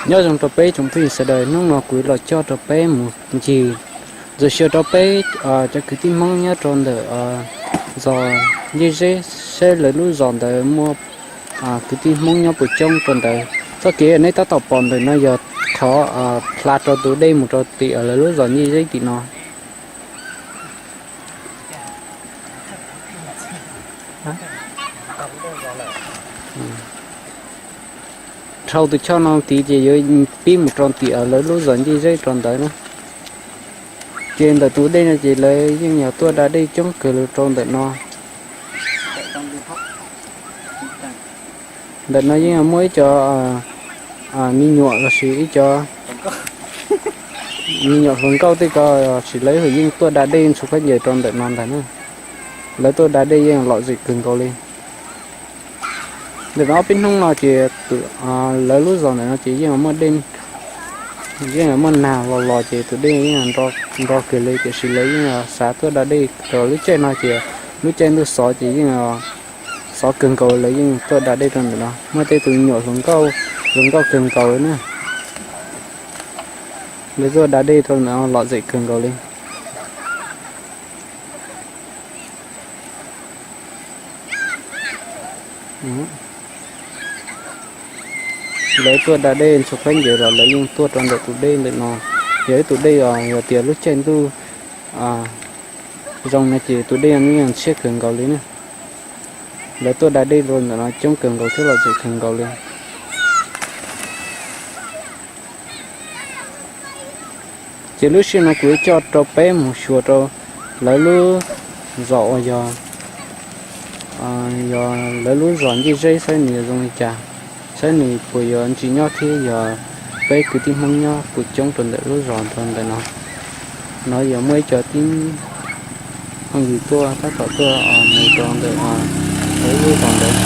Nyob zoo rau peb tsoom phooj ywg sawv daws, hnub no kuv los coj rau peb mus ncig ntxuam xyuas rau peb cov kwv tij Hmoob nyob rau ntawm zos Ncej Zeb, saib lawv lub zos ntawd muaj kwv tij Hmoob nyob puas coob rau ntawd. Txoj kev nej tab tom pom ntawm no yog qhov hla rau tus dej mus rau tim lawv lub zos Ncej Zeb tim no. Dhau tus choj no tid ces yuav pib mus rau tim lawv lub zos Ncej Zeb rau ntawd na. Ces ntawm tus dej no ces lawv yeej yog tuaj da dej coob kawg li rau ntawm no. Ntawm no yeej muaj ib co me nyuam lossis ib co me nyuam hluas nkauj tej ko, lossis lawv yeej tuaj da dej ntxhua khaub ncaws rau ntawm no ntag na. Lawv tuaj da dej yeej lom zem kawg nkaus li. Ntawm no ob peb hnub no ces lawv lub zos ntawm no ces yeej muaj dej, yeej muaj nag los los ces tus dej yeej nro kawg li, tiam sis lawv yeej xav tuaj da dej rau lub caij no ces lub caij ntuj xov ces yeej xov kawg nkaus, lawv yeej tuaj da dej rau ntawm no. Muaj tej tus me nyuam hluas nkauj, hluas nkauj kawg nkaus li na. Lawv tuaj da dej rau ntawm no lom zem kawg nkaus li. Lawv tuaj da dej ntxhua khaub ncaws los lawv yeej tuaj rau ntawm tus dej ntawm no. Yog ib tus dej os, yog tias lub caij ntuj zoo no ces tus dej no yeej tshiab kawg nkaus li na. Lawv tuaj da dej rau ntawm no coob kawg nkaus thiab lom zem kawg nkaus li. Ces lub sij hawm no kuv yuav coj rau peb mus xyuas rau lawv lub zos uas yog, yog lawv lub zos Ncej Zeb saib nws yuav zoo li cas, saib nws puas yuav ntsim nyob thiab yog peb kwv tij Hmoob nyob puas coob rau ntawm lub zos rau ntawm no. No yog muaj ib co tib phooj ywg tuaj tab tom tuaj mus rau ntawm lawv lub zos ntawd.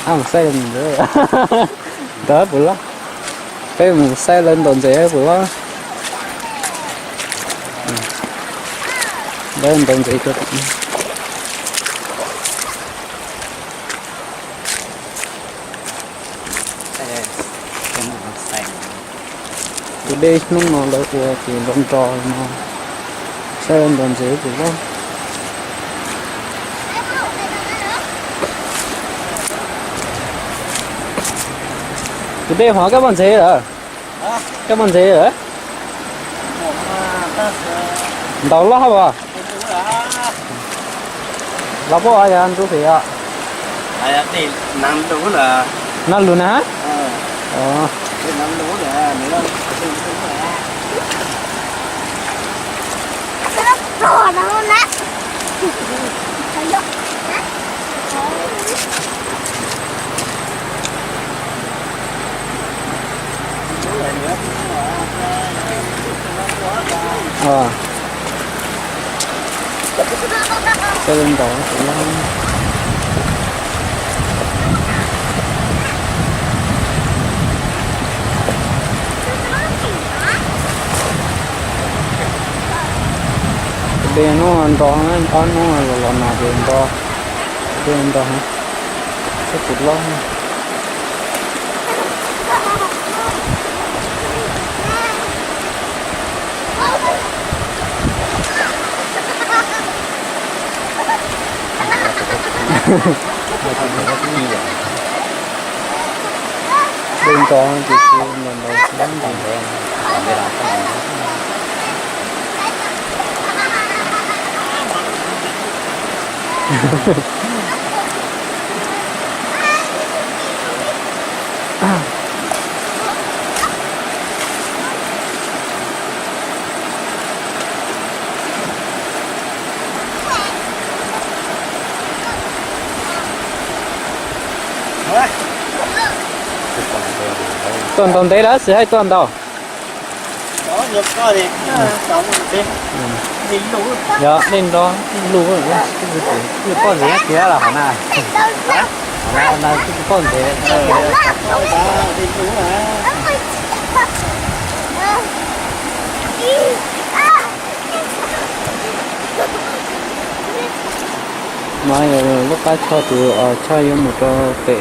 Mus saib ntawd puas loj, peb mus saib lawv ntaus ntses puas loj. Lawv ntaus ntses rau tom. Tus dej hnub no lawv ua ces nro nro no, saib lawv ntaus ntses puas loj. Tus dej hov koj poj ntxeev lawm, koj poj ntxeev lawm. Ntaus loj hab as. Los puab yog ntub pem os. No lug na. Tus dej hnub nro, ob hnub los los nag ces nro, dej nro, sab puv lob. Dej nro ces ntaus ntaus ntaus. Tuaj ntaus ntev lawm, xwm haib tuaj ntaus. Yog dej nro ib lug, poj ntxoog tiag los hov na. Hov na, tus poj ntxoog. No yog lub qab choj tus choj yuav mus rau pem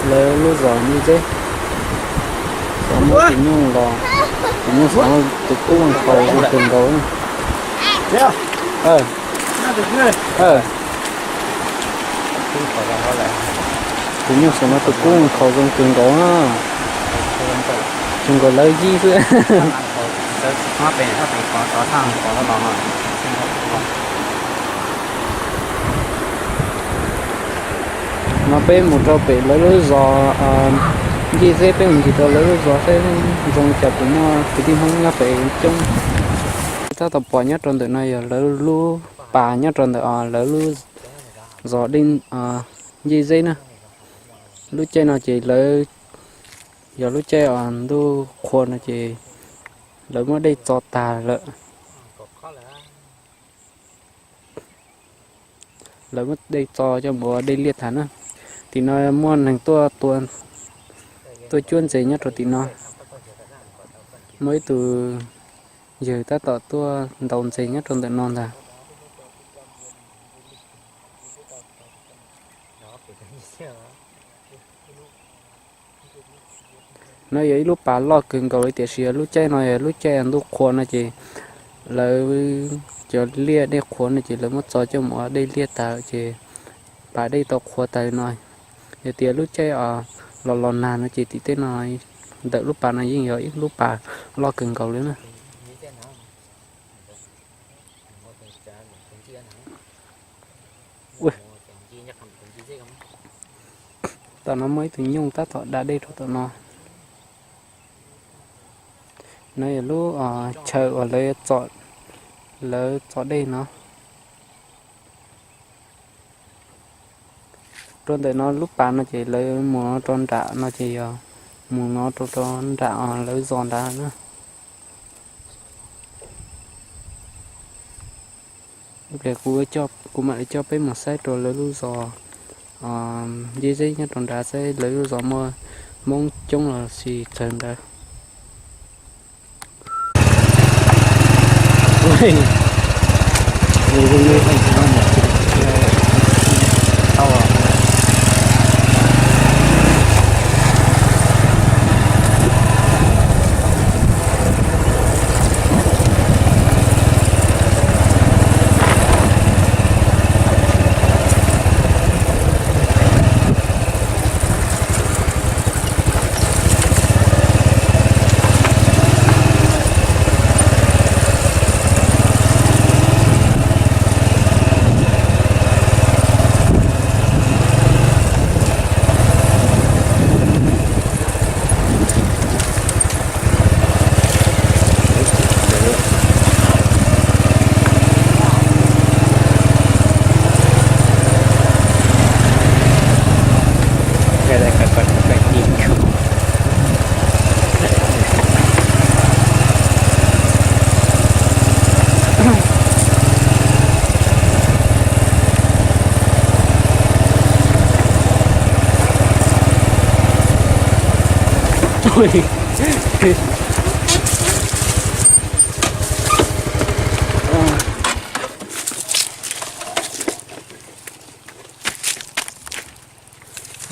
lawv lub zos Ncej Zeb. Xov muab tus nyuj los, tus nyuj xov tus kub nkhaus zoo kawg nkaus. Tus nyuj xov no tus kub nkhaus zoo kawg nkaus na. Zoo nkaus lawv yij xwb. No peb mus rau pem lawv lub zos Ncej Zeb, peb mus ncig rau lawv lub zos saib zoo cas, kuv muaj kwv tij Hmoob nyob pem coob. Tab tom pom nyob rau ntawm no yog lawv lub pas nyob rau ntawm lawv lub zos Ncej Zeb na. Lub caij no ces lawv, yog lub caij ntuj qhua no ces lawv muab dej txo tag lawm. Lawv muab dej txo coj mus ua dej liaj tag na. Tim no muaj neeg tuaj, tuaj cuab ntses nyob rau tim no. Muaj ib tug yawg tab tom tuaj ntaus ntses nyob rau ntawm no ntag. No yog ib lub pas loj kawg nkaus li, tiam sis yog lub caij no yog lub caij ntuj qhua no ces lawv cov liaj dej qhuav no ces lawv muab txo coj mus ua dej liaj tag ces pas dej tau qhuav tag li no. Yog tias lub caij los los nag no ces tim tej no, ntawm lub pas no yeej yog ib lub pas loj kawg nkaus li na. Tom no muaj ib tug nyuj tab tom da dej rau tom no. No yog lub chaw uas lawv, lawv txo dej no. Rau ntawm no lub pas no ces lawv mus no rau nram no ces yog mus no rau, rau nram lawv zos nrad na. Kuv, kuv mam li coj peb mus saib rau lawv lub zos Ncej Zeb nyob rau nrad, saib lawv lub zos muaj Hmoob coob los sis tsawg ntawd.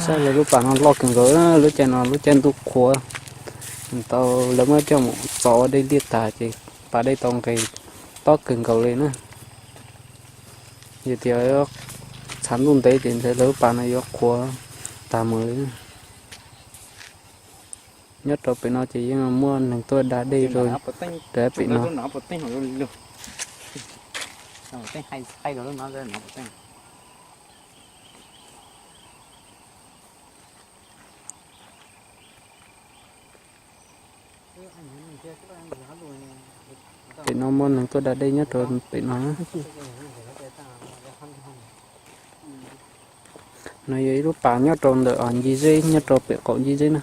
Saib lawv lub pas no loj kawg nkaus, lub caij no lub caij ntuj qhuav, tau lawv muab coj mus txo ua dej liaj tag ces pas dej tau nqis tob kawg nkaus li na. Yog tias txhav ntuj ntev ces ntshe lawv lub pas no yuav qhuav tag mus li. Nyob rau pem no ces yeej muaj neeg tuaj da dej rau pem no. Pem no muaj neeg tuaj da dej nyob rau pem no. No yog ib lub pas nyob rau ntawm Ncej Zeb, nyob rau pem qaum Ncej Zeb na.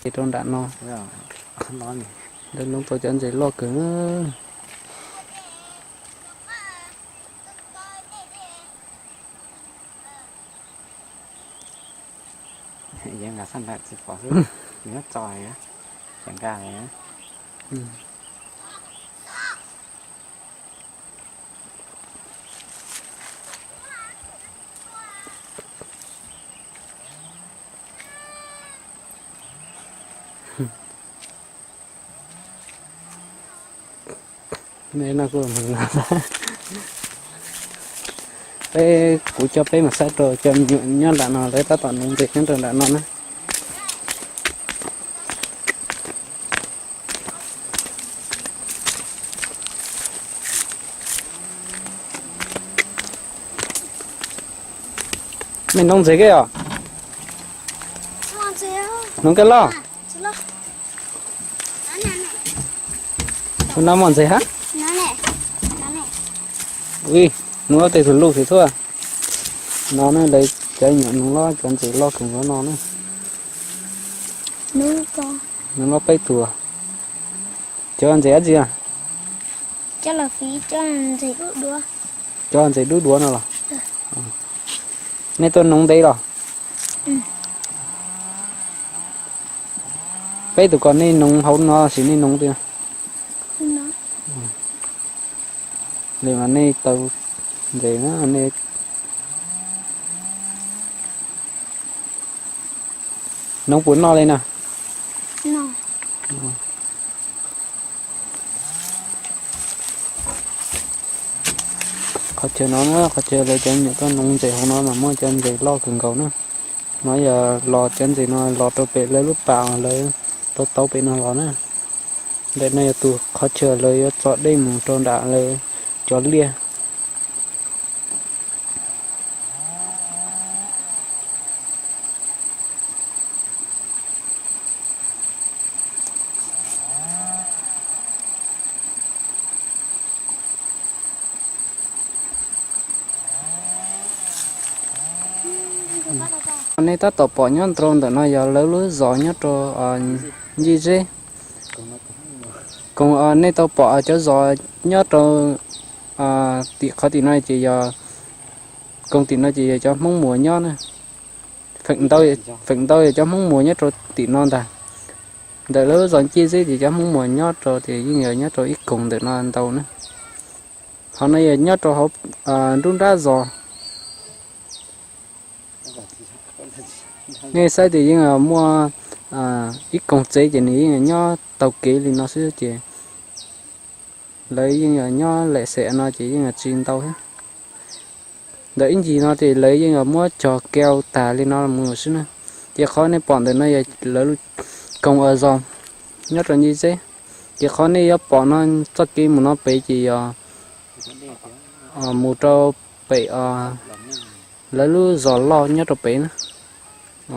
Ces rau nram no, lawv loob tau cov ntses loj kawg. Yeej nqa sab nraud tsis pom xwb, nws muab tso, xyov nqa li. Peb, kuv coj peb mus saib rau cov me nyuam nyob nram no, lawv tab tom nuv ntses nyob rau nram no na. Nej nuv ntses keb os? Nuv koj loj. Tus no muaj ntses hab. Ui, nuv tej tus luj xwb tuaj. No ne, lawv cov nyuam nuv loj, cov ntses loj kawg nkaus no ne. Nuv loj peb tug. Cov ntses dab tsi? Cov ntses dub duav no los? Nej tuaj nuv ntev los? Peb tug ko nej nuv hauv no los sis nej nuv twg? Li mas nej tau ntses na, nej nuv puas noj li na? Qhov chaw no na, qhov chaw lawv cov nyuam tuaj nuv ntses hauv no mas muaj cov ntses loj kawg nkaus na. No yog los cov ntses no los rau pem lawv lub pas uas lawv tau tau pem no los na. Ntawm no yog tus qhov chaw lawv yuav tso dej mus rau nram lawv cov liaj. Nej tab tom pom nyob rau ntawm no yog lawv lub zos nyob rau Ncej Zeb. Koom nej tau pom cov zos nyob rau tim qhov tim no ces yog, koom tim no ces yog cov Hmoob Muas nyob na. Feem ntau yog cov Hmoob Muas nyob rau tim no ntag. Ntawm lawv lub zos Ncej Zeb ces cov Hmoob Muas nyob rau ces yeej yog nyob rau ib koog ntawm no ntau na. Qhov no yog nyob rau hauv nruab nrab zos. Nej saib tias yeej muaj ib koog tsev ces nws yeej nyob taug kev li no xwb ces lawv yeej nyob lem xem no ces yeej tsis ntau thiab. Ntawm ib ncig no ces lawv yeej muab cog keo tag li no mus xwb na. Ces qhov nej pom ntawm no yog lawv koog zos nyob rau Ncej Zeb. Ces qhov nej yuav pom no txoj kev mus no pem ces yog mus rau pem lawv lub zos loj nyob rau pem na. Lub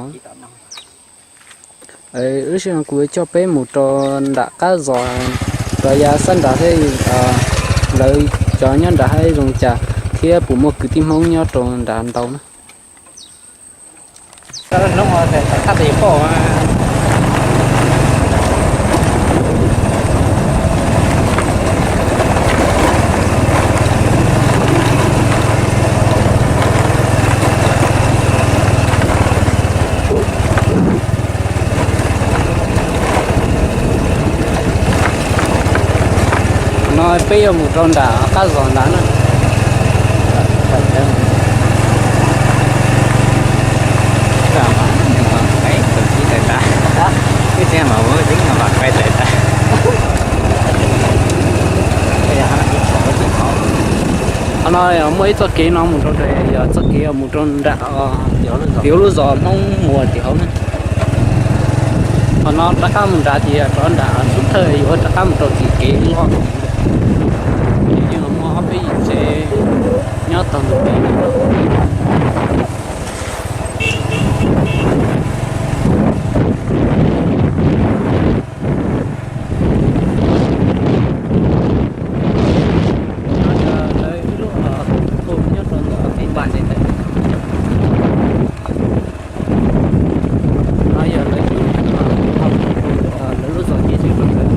sij hawm no kuv coj peb mus rau nram qab zos, rov yav sab nrad thiab, lawv cov nyob nrad haib zoo cas thiab puas muaj kwv tij Hmoob nyob rau nrad ntau na. No peb yuav mus rau nram qab zos nrad na. Qhov no muaj ib txoj kev no mus rau, yog txoj kev mus rau nram tim hauv lub zos Hmoob Muas tim hauv na. Qhov no rov qab mus nrad ces rov nram xub thawj yuav rov qab mus rau tim kev loj. Yeej muaj ob peb yim tsev nyob taug ntug kev. No yog lawv, lawv lub zos Ncej Zeb no lawv.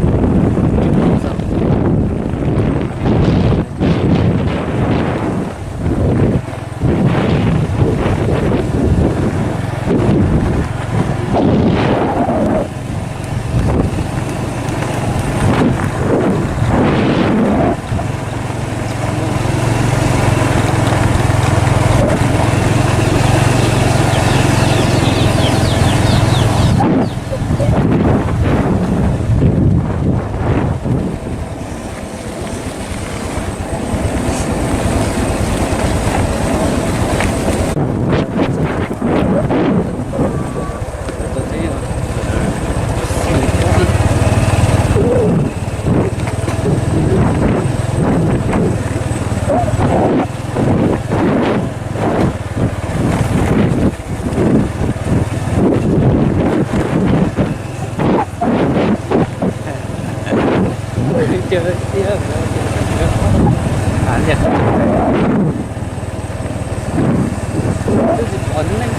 Ces tias, a, twb tsis pom neeg.